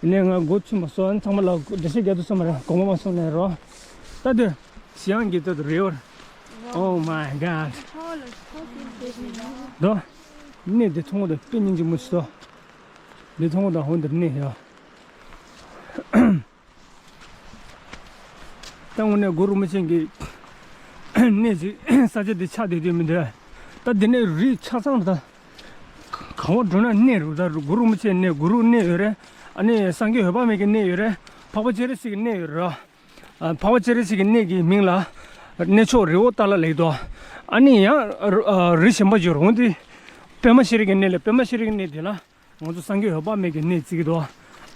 ཡིན་ནའི་ང་མགོ་ཚོས་མ་སོང་། ཚང་མ་ལ་འགྲེལ་བཤད་རྒྱག་ཐུབ་ས་མ་རེད། དགོངས་པ་མ་ཚོམ་ནས་རོ། ད་དེ་ཞི་ཡང་གི་ཏོ་རེ་བར། Oh my god. དོ། གནས་འདི་མཐོང་བ་དང་དཔེ་སྙིང་རྗེ་མོ་ཞིག་སོ། འདི་མཐོང་བ་དང་ཧོན་འདིར་གནས་ཡོད། ད་དངོས་གནས་གུ་རུ་རིན་པོ་ཆེ་གི་གནས་ཅིག་ས་ཆ་འདི་ཆགས་བསྡད་དུས་མི་འདུག་ད་འདི་ནས་རི་ཆ་ཚང་ད། གང་བ་འགྲོ་ན་གནས་རུ་ད་གུ་རུ་རིན་པོ་ཆེ་གནས། གུ་རུ་གནས་ཡོད་རེད། ཨ་ནི་སངས་རྒྱས་འོད་དཔག་མེད་ཀྱི་གནས་ཡོད་རེད། འཕགས་པ་སྤྱན་རས་གཟིགས་ཀྱི་གནས་ཡོད་རེད། ཨ་འཕགས་པ་སྤྱན་རས་གཟིགས་ཀྱི་གནས་ཀྱི་མིང་ལ་གནས་མཆོག་རི་བོ་ཏཱ་ལ་ལེགས་དོ། ཨ་ནི་ཡང་རི་གཞན་པ་ཅིག་རུང་དེ་པདྨ་ཤེལ་རི་གི་གནས་ལས། པདྨ་ཤེལ་རི་གི་གནས་དེ་ལ་ང་ཚོ་སངས་རྒྱས་འོད་དཔག་མེད་ཀྱི་གནས་བརྩི་གི་འདུག་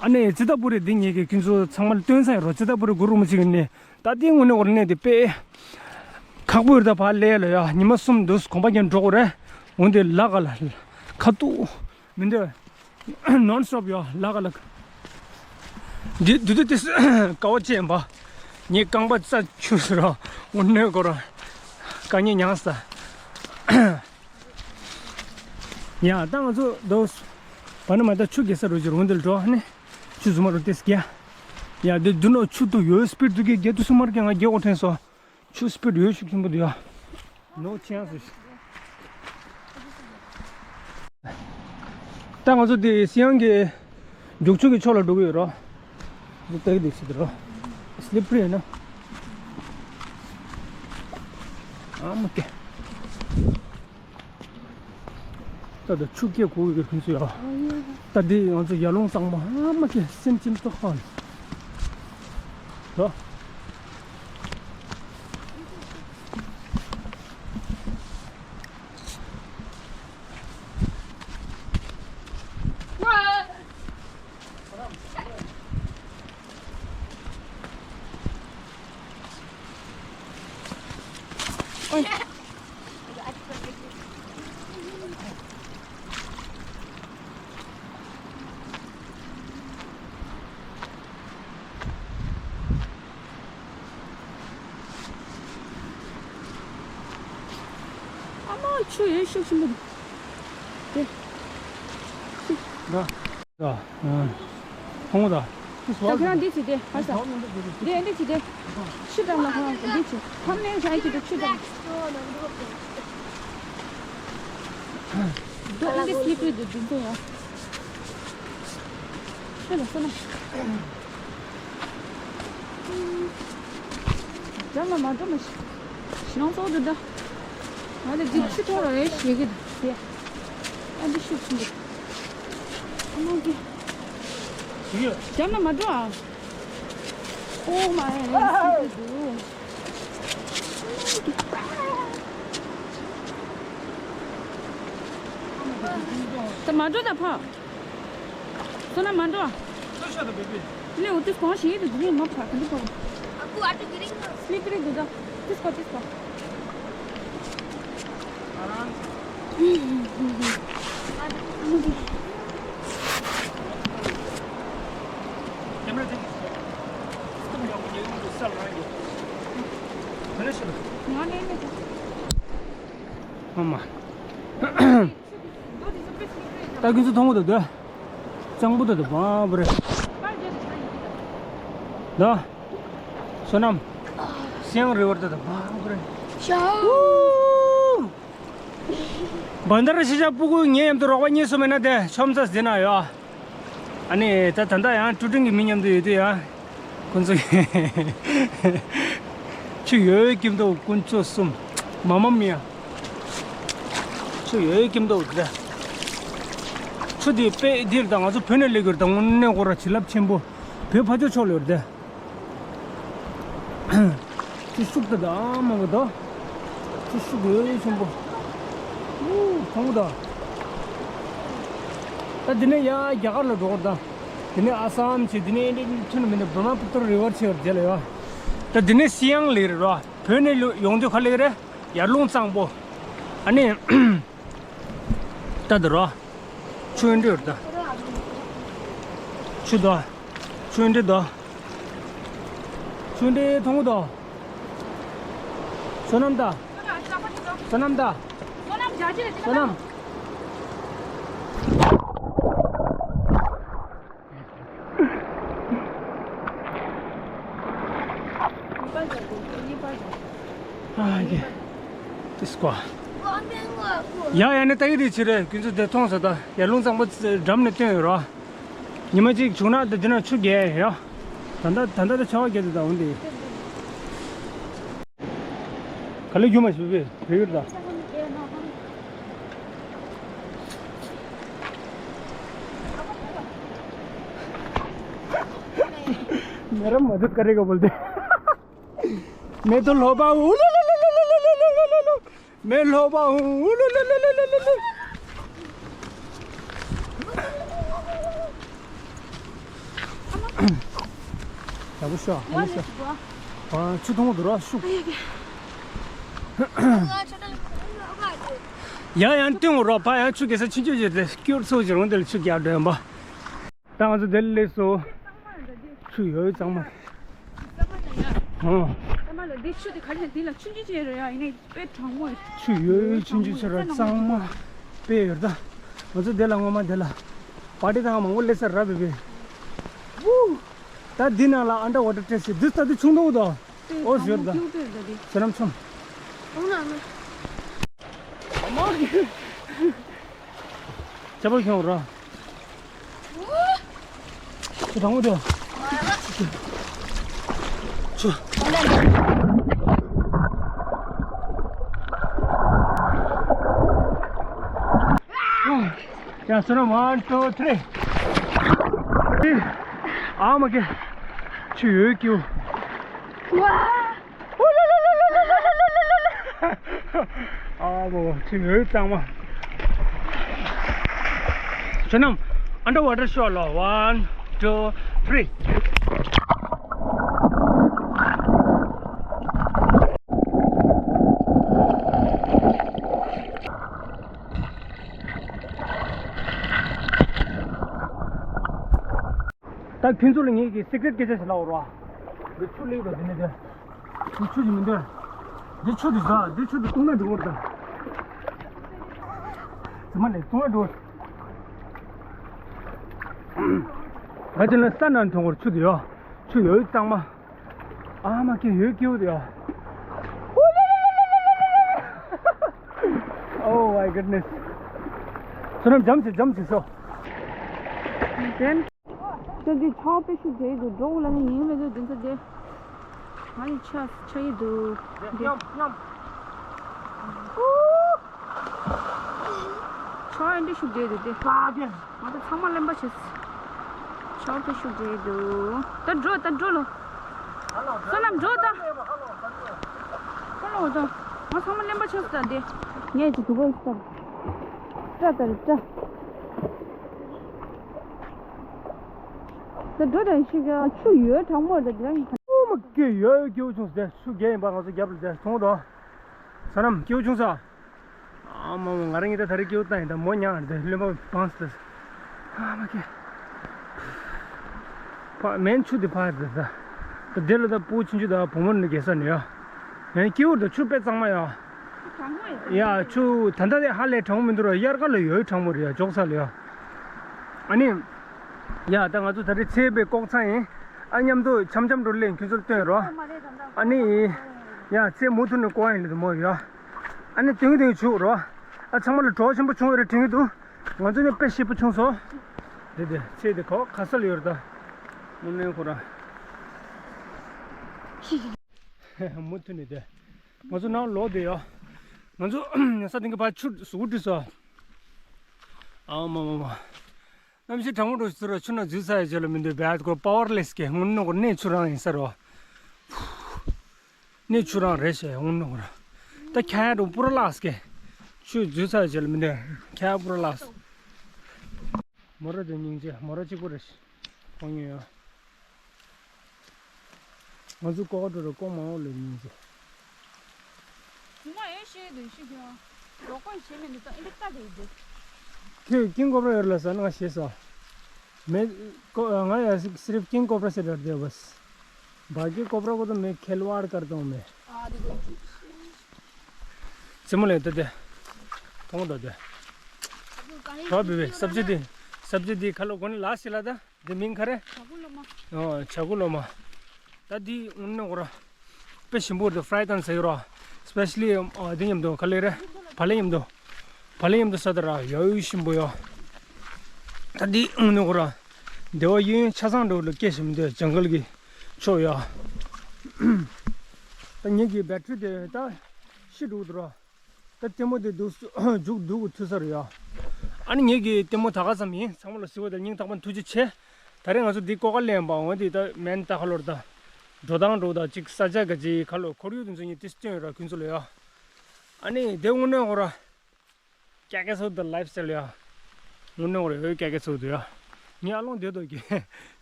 ཨ་ནི་ཙི་ཏ་པུ་རི་འདི་ངེད་ཀྱི་ཁྱོད་ཚོ་ཚང་མ་ལ་སྟོན་ས་ཡིན་རོ། ཙི་ཏ་པུ་རི་གུ་རུ་རིན་པོ་ཆེ་གི་གནས། ད་ལྟའི་དངོས་གནས་འོར་གནས་དེ་དཔེ་ཁག་པོ་ཡོད། ད་ཕར་སླེབས་ལ་ཡ་ཉི་མ་གསུམ་འདུག་གོམ་པ་རྒྱག་འགྲོ་དགོས་རེད། འོན་ཏེ་ལ་ག་ལ་ཁ་ཐུག་མི་འདོད། ནོན་སི་ཊོབ་ཡོད་ལ་ག་ལ། འདི་འདི་འདི་དེ་དཀའ་བ་སྤྱད་པ། ངའི་རྐང་པ་རྩ་ཆུ་ཟེར་རོ། དངོས་གནས་སྐོར་དཀའ་ངལ་མྱངས་ས། ཡ་ད་ང་ཚོ་དོ། བ་ན་མ་ད་ཆུ་རྒྱག་ས་རུ་ཅིག་རུང་འདིར་འགྲོ་ནི། ཆུ་ཟུར་མ་རུ་ཏེས་རྒྱག་ཡ་འདི་འདི་ནོ་ཆུ་དུ་ཡོད་སྤིར་དུ་གི་རྒྱ་དུ་སུ་མར་གྱང་ང་རྒྱག་གོ་ཐེན་སོ། ཆུ་སྤིར་ཡོད་ཤུགས་ཆེན་པོ་འདུག་ཡ། ནོ་ཆེན་སུ། ད་ང་ཚོ་དེ་སི་ཡང་གི་རྒྱུག་ཆུ་གི་ཕྱོགས་ལ་འགྲོ་གི་ཡོད་རོ། འདི་ལྟ་གི་འདུག་ཆེ་དུ་རོ། སི་ལི་པ་རི་ཡིན་ན། ཨ་མ་ཀེ། ད་ད་ཆུ་སྐྱེས་གོ་གི་ཕུན་ཚོད་ཡ། ད་འདི་ང་ཚོ་ཡར་ཀླུང་གཙང་མ་ཨ་མ་ཀེ་སེམས་ཅན་ཏོག་ཧང་། ད། ཨ་མ་ཆུ་ཡོད་ཤུགས་ཆེན་པོ་འདུག་དེ། ཆུ། ད། ད། ཨ། ཁོང་ད། ད་ཁྱེད་རང་འདི་བྱེད་དེ་ཧ་ས། འདི་འདི་བྱེད་དེ། ཆུ་འགྲམ་ལ་ཁོང་འདི་བྱེད། ཁམ་ནས་ཤ་ཡི་ཆུ་ཆུ་འགྲམ། འདི་འདི་སི་ལི་པ་རི་འདུག་འདི་ཚོ་ཡ། ཆུ་ལ་སོ་ན། འགྲམ་ལ་མ་འགྲོ་མ་ཤི། ཞི་ལོང་གཙོ་བོ་འདི་ད། ང་ལ་འདི་ཆུ་ཐོག་ར་རེ་ཞེ་གི་འདུག་དེ། ཨ་འདི་ཤུགས་ཆེན་པོ། ཨ་མ་གི། འགྲམ་ལ་མ་འགྲོ་ཨ། Oh my god. ད་མ་འགྲོ་ད་ཕ། སོ་ན་མ་འགྲོ། ལེ་འོ་དེ་གོང་ཞིག་ཏུ་དེ་མ་ཕ་ག་འདི་ཕ། ཨ་ཁུ་ཨ་ཏུ་གི་རིང་། སི་ལི་པ་རི་འདུག་ད། དེ་སྐོར་དེ་སྐོར། ཨ་མ། ད་ཁྱོད་ཚོ་མཐོང་གི་འདུག་དེ། གཙང་པོ་དེ་དང་བ་བ་རེད། ད། བསོད་ནམས། སེང་རི་བར་དེ་དང་བ་བ་རེད། ཤའོ། བན་དར་ཤི་ཤ་སྤུ་གུ་ངའི་མཉམ་དུ་རོགས་པ་གཉིས་གསུམ་མེད་ན་དེ་ཆོམ་ཚ་ཟིན་ན་ཡོད། ཨ་ནི་ད་ད་ལྟ་ཡང་ཀྲུ་ཀྲིང་གི་མི་མཉམ་དུ་ཡོད་དུས་ཡང་ཁོ་ཚོ་ཆུ་ཡོད་ཀྱིན་འདུག་ཁོ་ཚོ་གསུམ། མ་མ་མི་ཡ། ཆུ་ཡོད་ཀྱིན་འདུག་དེ། ཆུ་དེ་དཔེ་འདིར་དང་ང་ཚོ་བོད་ནས་སླེབས་ཀྱི་རེད་དང་། དངོས་གནས་ཁོ་ར་བྱིན་རླབས་ཆེན་པོ། བོད་ཕ་ཇོ་ཕྱོགས་ལ་ཡོད་རེད་དེ། ཅི་ཤུགས་ད་ད་མང་གི་ད། ཅི་ཤུགས་ཡོད་ཆེན་པོ། ཨུ་མཐོང་གི་ད། ད་འདི་ནས་ཡ་རྒྱ་གར་ལ་འགྲོ་གི་ད། འདི་ནས་ཨ་སམ་བྱས། འདི་ནས་འདི་ཐུན་མིན་ན་བྷ་མ་པུ་ཏྲ་རི་ཝར་ཆེ་བར་རྒྱལ་ལ་ཡོད། ད་འདི་ནས་སི་ཡང་ལེ་རེད་རོ། བོད་ནས་ཡོང་དུས་ག་ལེ་རེད། ཡར་ཀླུང་གཙང་པོ། ཨ་ནི། ད་འདི་རོ། ཆུ་འདི་རེད་ད། ཆུ་ད། ཆུ་འདི་ད། ཆུ་འདི་མཐོང་གི་ད། བསོད་ནམས་ད། བསོད་ནམས་ད། བསོད་ནམས། ཨ་ཡེ། དེ་སྐོ། ཡ་ཡ་ནི་ད་ཡི་རེད་ཆི་རེད། ཁྱོད་ཚོ་དེ་མཐོང་ས་ད། ཡར་ཀླུང་གཙང་པོ་འགྲམ་ནས་བཏོན་ཡོད་རོ། ཉི་མ་གཅིག་བྱུང་ན་ད་འདི་ན་ཆུ་རྒྱས་ཡོད། ད་ལྟ་ད་ལྟ་ད་ཆར་པ་རྒྱག་དུས་ད་འོང་དེ། ག་ལེར་རྒྱུ་མ་ཞུ་བའི་བོད་ཡུལ་ད། मेरा मदद करेगा बोलते। मैं तो लोबा हूँ। मैं लोबा हूँ। ཡག་པོ་ཤོག་ཡག་པོ་ཤོག་ཨ་ཆུ་མཐོང་འདུག་ར་ཤུགས། ཡང་ཡང་སྟོན་འོང་རོགས། ཕ་ཡང་ཆུ་གེ་སར་ཆུ་ཆུ་ཆུ་དེ་སྐྱུར་ཚོ་ཞིག་རུང་དེ་ལ་ཆུ་རྒྱག་འགྲོ་ཡོང་པ། ད་ང་ཚོ་དེ་ལ་སླེབས་སོ། ཆུ་ཡོད་གཙང་མ། ཨོ། ཨ་མ་ལ་འདི་ཆུ་དེ་ག་ལ་འདི་ལ་ཆུང་ཆུང་ཅིག་རེད་ཡ། ཡིན་ནའི་དཔེ་གྲང་མོ་ཡོད། ཆུ་ཡོད་ཆུང་ཆུང་ཆུ་ར་གཙང་མ་དཔེ་ཡོད་ད། ང་ཚོ་དེ་ལ་སྔོན་མ་དེ་ལ་པར་ཊི་དང་མང་པོ་སླེབས་ས་ར་བེ་བེ། ཝུ། ད་འདི་ནང་ལ་ཨན་ཌར་ཝ་ཊར་ཊེ་སི་ཊི་འདི་ལྟ་དུས་ཆུང་དུ་འདུག་ཨོ་ཟེར་ད། ཁྱོད་རང་ཆུང་། ཨོ་ན་ཨ་མ། ཅ་པར་ཁྱོང་ར། ཆུ་དང་པོ་དེ། ཆུ། ཡ་བསོད་ནམས། One, two, three. ཨ་མ་ཀེ། ཆུ་ཡོད་ཀྱི། ཨ་མོ་ཆུ་ཡོད་གཙང་མ། བསོད་ནམས། Underwater shot ལོ། One, two, three. ད་ཁྱོད་ཚོ་ལ་ངེད་ཀྱི་སི་ཀྲེ་ཊི་སྐད་ཆ་ཞིག་ལབ་རོགས། འདི་ཆུ་ལེགས་པ་འདི་ནས་འདི། འདི་ཆུ་ཞིག་མི་འདོད། འདི་ཆུ་འདི་ཟ། འདི་ཆུ་འདི་བཏུང་ན་འགྲིག་གི་རེད་ད། རྫུན་མ་ལས་བཏུང་ན་འགྲིག་གི་རེད། ང་ཚོ་ལ་ས་ནང་མཐོང་བར་ཆུ་འདི་ཡོད། ཆུ་ཡོད་གཙང་མ། ཨ་མ་ཀེ་ཡོད་ཀྱི་ཡོད་ཡ། Oh my goodness. བསོད་ནམས། འཇམ་ཅིག་འཇམ་ཅིག་ཤོག་ད་འདི་ཆར་པ་དཔེ་ཤུགས་རྒྱག་གི་འདུག་འགྲོ་དགོས་ལབ་ན་ཉན་གི་མི་འདུག་འདི་ཚོ་འདི། ང་ཡི་ཆ་ཆ་ཡི་འདུག་འདི། མཉམ་མཉམ། ཆར་པ་འདི་ཤུགས་རྒྱག་གི་འདུག་འདི། ང་ཚོ་ཚང་མ་གླེན་པ་བྱས། ཆར་པ་དཔེ་ཤུགས་རྒྱག་གི་འདུག་ད་འགྲོ་ད་འགྲོ་ལོ། བསོད་ནམས་འགྲོ་ད། ཁོ་ལོ་ད། ང་ཚང་མ་གླེན་པ་བྱས་ད་འདི། ངས་ཅི་འདུག་གོ་ད། སྐྲ་ད་རེད་སྐྲ། ད་འགྲོ་དང་ཤི་ག་ཆུ་ཡོད་གྲང་མོ་རེད་ད་འདི་རང་གི། ཨོ་མ་ཀེ་ཡོད་སྐྱིད་པོ་བྱུང་ཟེར། ཆུ་རྒྱས་ཡིན་པ་ང་ཚོ་རྒྱབ་ལ་ཟེར་མཐོང་དོ། བསོད་ནམས། སྐྱིད་པོ་བྱུང་ས། ཨ་མ་མ། ང་རང་གཉིས་ད་ད་རེས་སྐྱིད་པོ་བཏང་ཡིན་ད། མོ་མྱངས་རེད་ད། རློན་པ་བངས་ཏེ། ཨ་མ་ཀེ། ཕ་མེན་ཆུ་དེ་ཕ་རེད་ད། ད་དེ་ལ་ད་སྤུ་ཆུང་ཆུང་ད་བུ་མོ་ནི་རྒྱལ་ས་ནི་ཡ། ཡང་སྐྱིད་པོ་ད། ཆུ་དཔེ་གཙང་མ་ཡ། ཡ་ཆུ་ད་ད་དེ་ཧ་ལས་གྲང་མོ་མི་འདུག་ར། དབྱར་ཁ་ལ་ཡོད་གྲང་མོ་རེད་ཡ། འཇོག་ས་ལ་ཡ། ཨ་ནི། ཡ་ད་ང་ཚོ་ད་རེས་ཚལ་པའི་ལྐོག་ཚང་ཡིན། ཨ་མཉམ་དུ་འཆམ་འཆམ་འགྲོ་ལེན་ཁྱོད་ཚོར་སྟོན་རོགས། ཨ་ནི། ཡ་ཚལ་མུ་མཐུད་ནས་ལྐོག་ཡིན་ལེ་དུ་མོ་ཡ། ཨ་ནི་དུང་དུང་བྱུག་རོགས། ཨ། ཚང་མ་ལ་གྲོགས་ཆེན་པོ་བྱུང་བ་རེད་དྲན་གྱི་འདུག་ང་ཚོ་ནི་དཔེ་ཞིབ་པོ་བྱུང་སོང་། དེ་དེ་ཚེ་དེ་ག་ག་ས་ལ་ཡོད་རེད་ད། དངོས་གནས་ཁོ་རང་མུ་མཐུད་ནས་དེ། ང་ཚོ་ནང་ལོག་བསྡད་ཡོད། ང་ཚོ་ས་སྟེང་གི་ཕར་ཆུ་ཟུག་བྲིས་སོང་། ཨ་མ་མ་མ། གནམ་གཤིས་གྲང་མོ་འགྲོ་ཟེར་ར། ཆུ་ནང་འཛུལ་ཚར་ཡོད་ཅེས་ལ་མི་འདུག་བད་ཀོ་པ་ཝར་ལེ་སི་ཀེ་དངོས་གནས་ཁོ་གནས་ཆུ་རང་ཡིན་ས་རེད་བ། གནས་ཆུ་རང་རེད་ཤག་དངོས་གནས་ཁོ་རང་། ད་ཁྱ་ཡ་འགྲོ་པུ་ར་ལགས་ཀེ། ཆུ་འཛུལ་ཚར་ཡོད་ཅེས་ལ་མི་འདུག་ཁྱ་ཡ་པུ་ར་ལགས། མོ་ར་དེ་སྙིང་རྗེ། མོ་ར་གཅིག་པུ་རེད། ཁོང་ཉོན་ཡོད། ང་ཚོ་ཀོ་ཀ་འགྲོ་ར་ཀོ་མང་བོ་ལ་སྙིང་རྗེ། དུ་མ་ཡོད་ཤེས་དུ་ཤི་གྱོང་། རོགས་པ་ཤེས་མི་འདུག་ད་ཨིན་དི་ཀ་དེ་ཡིན་དུ། ཁྱོད་ཀིང་ཀོབ་ར་ཡོད་ལ་ཟ་ན་ང་ཤེས་སོ། མེ་ཀོ་ང་ཡ་སི་རིབ་ཀིང་ཀོབ་ར་སེ་ཌར་དེ་བས། བ་ཀི་ཀོབ་ར་ཀོ་ཏོ་མེ་ཁེལ་ཝར་ཀར་ཏོ་མེ། ཙེ་མོ་ལེ་ཏེ་ཏེ། ཐོང་ཏོ་ཏེ། ཁ་བི་བི་སབ་ཇི་དེ། སབ་ཇི་དེ་ཁ་ལོ་གོ་ནི་ལ་སི་ལ་ད། དེ་མིང་ག་རེ། ཆ་གུ་ལོ་མ། ཨོ་ཆ་གུ་ལོ་མ། ད་དེ་དངོས་གནས་ཁོ་ར། དཔེ་ཞིམ་པོ་རེད། ཕ་རའི་ཏང་ཟེར་ཡོད་ར། སི་པེ་ཤ་ལི་ཨ་དེ་མཉམ་དུ་ག་ལེ་རེད། བ་ལེ་མཉམ་དུ། བ་ལེ་མཉམ་དུ་ཟ་ད་ར་ཡ་ཡུ་ཞིམ་པོ་ཡོད། ད་དེ་དངོས་གནས་ཁོ་ར། དེ་བ་ཡུན་ཡུན་ཆ་ཚང་འགྲོ་ལ་སྐད་ཞིམ་དུ་ཇང་གལ་གི་ཕྱོགས་ཡོད། ད་ངེད་ཀྱི་བེ་ཊི་རི་དེ་ད་ཤི་འགྲོ་འདུག་ར། ད་ལྟད་མོ་དེ་འདུག་མཇུག་བསྡུ་དགོས་ཐུག་ས་རེད་ཡ། ཨ་ནི་ངེད་ཀྱི་ལྟད་མོ་ད་ག་ཙམ་ཡིན། ཚང་མ་ལ་གཟིགས་པ་དང་སྙིང་ཐག་པ་ཐུགས་རྗེ་ཆེ། ད་རེས་ང་ཚོ་འདི་ཀོ་ཀ་ལེན་པ་འོང་དེ་ད་མེན་ད་ཁ་ལོར་ད། འགྲོ་སྟངས་འགྲོ་ད་ཅིག་ས་ཆ་ག་ཅིག་ཁ་ལོ་ཁོར་ཡུག་དེ་ཚོ་ཉིད་ཏིས་སྟོན་ར་ཁྱོད་ཚོ་ལ་ཡ། ཨ་ནི་དེ་དངོས་གནས་ཁོ་ར། ཀྱ་ཀྱ་ཚོ་ད་ལའིབ་སི་ཊལ་ཡ། དངོས་གནས་ཁོ་ར་ཡོད་ཀྱ་ཀྱ་ཚོ་དུ་ཡ། ངས་ཨ་ལོང་བསྡད་དོ་གི།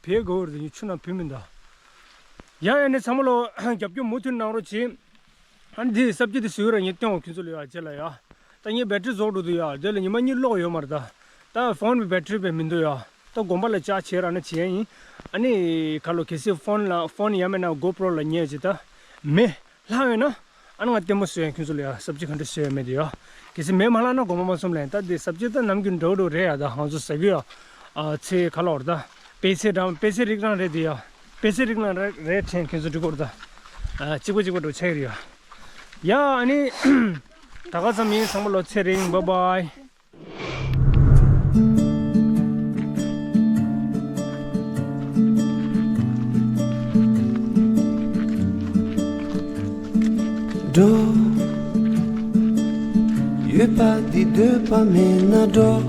བེ་གོ་ར་དེ་ཉིད་ཆུ་ནང་བུད་མི་འདུག་ཡ་ཡ་ནི་ཚང་མ་ལོ་རྒྱབ་སྐྱོར་མུ་མཐུད་གནང་རོགས་གྱིས། ཨ་ནི་འདི་སབ་ཇི་དེ་བཟོས་ར་ངས་སྟོན་འོ་ཁྱོད་ཚོ་ལ་ཡ་རྗེས་ལ་ཡ། ད་ངའི་བེ་ཊི་རི་རྫོགས་འགྲོ་འདུག་ཡ། དེ་ལ་ཉི་མ་གཉིས་ཀློག་ཡོད་མ་རེད་ད། ད་ཕོན་བི་བེ་ཊི་རི་བས་མི་འདུག་ཡ། ད་དགོན་པ་ལ་ཅག་བྱས་ར་ན་བྱས་ཡིན། ཨ་ནི་ཁ་ལོ་གལ་སྲིད་ཕོན་ལ་ཕོན་ཡ་མེད་ན་གོ་པྲོ་ལ་ཉེ་ཅི་ད། མེ་ལྷག་ཡོད་ན། ཨ་ནི་ང་ལྟད་མོ་བཟོས་ཡ་ཁྱོད་ཚོ་ལ་ཡ་སབ་ཇི་ག་འདྲ་བཟོས་ཡ་མེད་དུ་ཡ། གལ་སྲིད་མེ་མ་ལྷག་ན་དགོན་པ་མ་སོམ་ལ་ཡིན། ད་དེ་སབ་ཇི་ད་ནམ་རྒྱུན་འགྲོ་འགྲོ་རེད་ཡ། ད་ང་ཚོ་ཟ་གི་ཡ། ཨ་ཚེ་ཁ་ལོར་ད། པེ་ཚེ་འགྲམ་པེ་ཚེ་རིགས་རང་རེད་དུ་ཡ། པེ་ཚེ་རིགས་རང་རེད་རེད་དྲན་ཁྱོད་ཚོ་འགྲིག་གོ་ར་ད། ཨ་གཅིག་པ་གཅིག་པ་འགྲོ་ཆགས་ཀྱི་རེད་ཡ། ཡ་ཨ་ནི། ད་ག་ཙམ་ཡིན། ཚང་མ་ལོ་ཚེ་རིང་། བཱའི་བཱའི། འགྲོ། ཡོད་པ་འདི་འདོད་པ་མེད་ན་འགྲོ།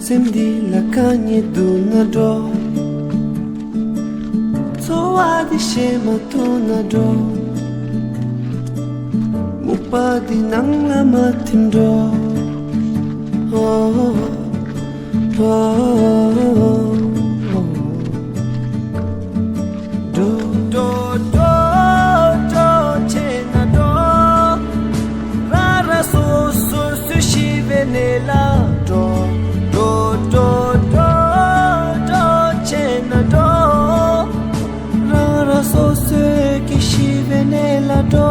སེམས་འདི་ལ་དཀའ་ངལ་འདུག་ན་འགྲོ། འཚོ་བ་འདི་ཤེས་མ་ཐུབ་ན་འགྲོ། སྨུག་པ་འདི་ནང་ལ་མ་ཐིམ་འགྲོ། འགྲོ། འགྲོ་འགྲོ་འགྲོ་བྱས་ན་འགྲོ། རང་རང་སོ་སོ་སུ་ཤི་བའི་གནས་ལ་འགྲོ། འགྲོ་འགྲོ་འགྲོ་འགྲོ་བྱས་ན་འགྲོ། རང་རང་སོ་སོའི་གི་ཤི་བའི་གནས་ལ་འགྲོ།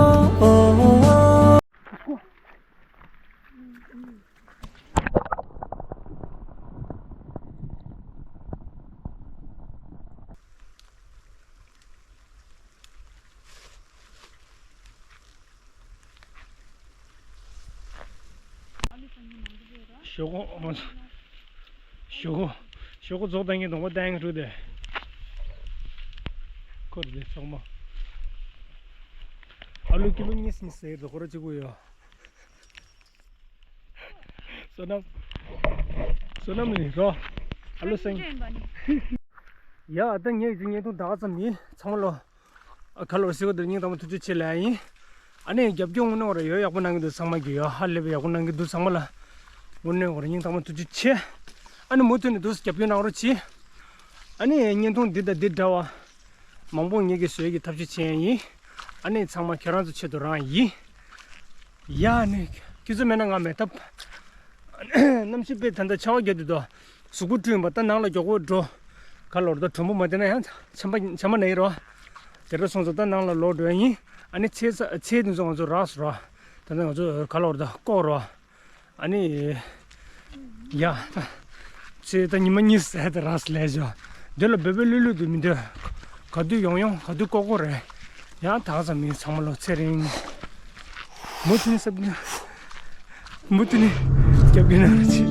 ཞོག་གོ། ཞོག་གོ། ཞོག་གོ་རྫོགས་ད་ངས་གདོང་པ་བསྟན་གི་འགྲོ་དེ། ཁོར་དེ་ཚང་མ། ཨ་ལུ་ཀི་ལོ་གཉིས་གཉིས་ཟེར་དུ་ཁོ་ར་གཅིག་པུ་ཡོད། བསོད་ནམས། བསོད་ནམས་ནི་རོ། ཨ་ལོ་སེང་། ཡ་ད་ངས་ཀྱི་བརྙན་ཐུང་ད་ག་ཙམ་ཡིན། ཚང་མ་ལོ། ཨ་ཁ་ལོ་སི་གོ་དེ་སྙིང་ཐག་པ་ཐུགས་རྗེ་ཆེ་ལབ་ཡིན། ཨ་ནི་རྒྱབ་སྐྱོར་དངོས་གནས་ཁོ་ར་ཡོད་ཡག་པོ་གནང་གི་འདུག་ཚང་མ་གི་ཡོད་ཧ་ལས་པའི་ཡག་པོ་གནང་གི་འདུག་ཚང་མ་ལ། དངོས་གནས་ཁོ་ར་སྙིང་ཐག་པ་ཐུགས་རྗེ་ཆེ། ཨ་ནི་མུ་མཐུད་ནས་འདུག་རྒྱབ་སྐྱོར་གནང་རོགས་གྱིས། ཨ་ནི་བརྙན་ཐུང་འདི་དང་འདི་འདྲ་བ། མང་པོ་ངེད་ཀྱིས་བཟོས་ཀྱི་ཐབས་ཤེས་བྱས་ཡིན། ཨ་ནི་ཚང་མ་ཁྱེད་རང་ཚོ་ཆེད་དུ་རང་ཡིན། ཡ་ནི། ཁྱེད་ཚོ་མེད་ན་ང་མེད་ཐབས། གནམ་གཤིས་དཔེ་ད་ལྟ་ཆར་པ་བརྒྱབ་དུས་དོ། གཟུགས་པོ་བཀྲུས་ཡིན་པ་ད་ནང་ལ་མགྱོགས་པོ་འགྲོ། ག་ལོར་ད་གྲུམ་བུ་མ་བསྟན་ན་ཡང་ཆམ་པ་ཆམ་པ་ན་ཡི་རོ། དེ་འདྲ་སོང་ཙང་ད་ནང་ལ་ལོག་འགྲོ་ཡ་ཡིན། ཨ་ནི་ཚེ་ཚེ་དེ་ཚོ་ང་ཚོ་རག་སོང་རོ། ད་ལྟ་ང་ཚོ་ག་ལོར་ད་ལྐོག་རོ། ཨ་ནི། ཡ། ད། ཚེ་ད་ཉི་མ་གཉིས་ཟེར་ད་རག་སོང་ལས་བྱོས། འདི་ལ་འབོད་འབོད་ལུས་ལུས་དུ་མི་འདོད། ག་དུས་ཡོང་ཡོང་ག་དུས་ལྐོག་ལྐོག་རེད། ཡང་ད་ག་ཙམ་མིན་ཚང་མ་ལོ་ཚེ་རིང་། མུ་མཐུད་ནས་སེབ་ནི། མུ་མཐུད་ནས་རྒྱབ་ཀྱི་ན་ར་ཆེ།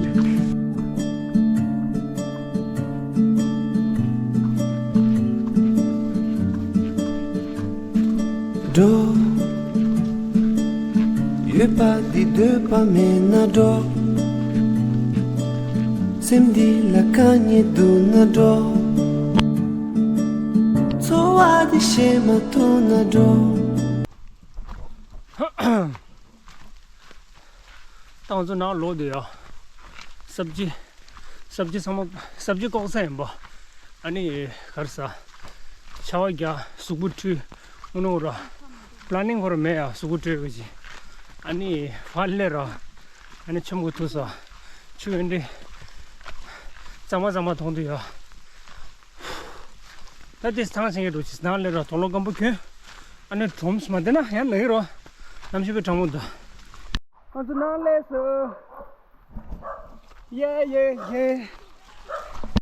འགྲོ། ཡོད་པ་འདི་འདོད་པ་མེད་ན་འགྲོ། སེམས་འདི་ལ་དཀའ་ངལ་འདུག་ན་འགྲོ། འཚོ་བ་འདི་ཤེས་མ་ཐུབ་ན་འགྲོ། ད་ང་ཚོ་ནང་ལོག་དུས་ཡ། སབ་ཇི། སབ་ཇི་ཚང་མ། སབ་ཇི་ལྐོག་ཟ་ཡིན་པ། ཨ་ནི་ག་རེ་ཟ། ཆར་པ་རྒྱག་གཟུགས་པོ་འཁྲུད། དངོས་གནས་ར། པི་ལ་ནིང་ཁོ་ར་མེད་ཡ། གཟུགས་པོ་འཁྲུད་དགོས་ཀྱི། ཨ་ནི་ཕར་སླེབས་ར། ཨ་ནི་ཆུ་མོ་འཐུང་ས། ཆུ་ཡོད་འདི། གཙང་མ་གཙང་མ་མཐོང་དུས་ཡ། ད་དེ་ཐང་ཆེན་གྱི་འགྲོ་ཅིག་ནང་སླེབས་ར། དོག་ལོ་སྐམ་པོ་གྱོན། ཨ་ནི་གྲོམ་སུ་མ་བསྡད་ན་ཡང་ན་གི་རོ། གནམ་གཤིས་དཔེ་གྲང་མོ་འདུག་ང་ཚོ་ནང་སླེབས་སོང་། ཡེ་ཡེ་ཡེ།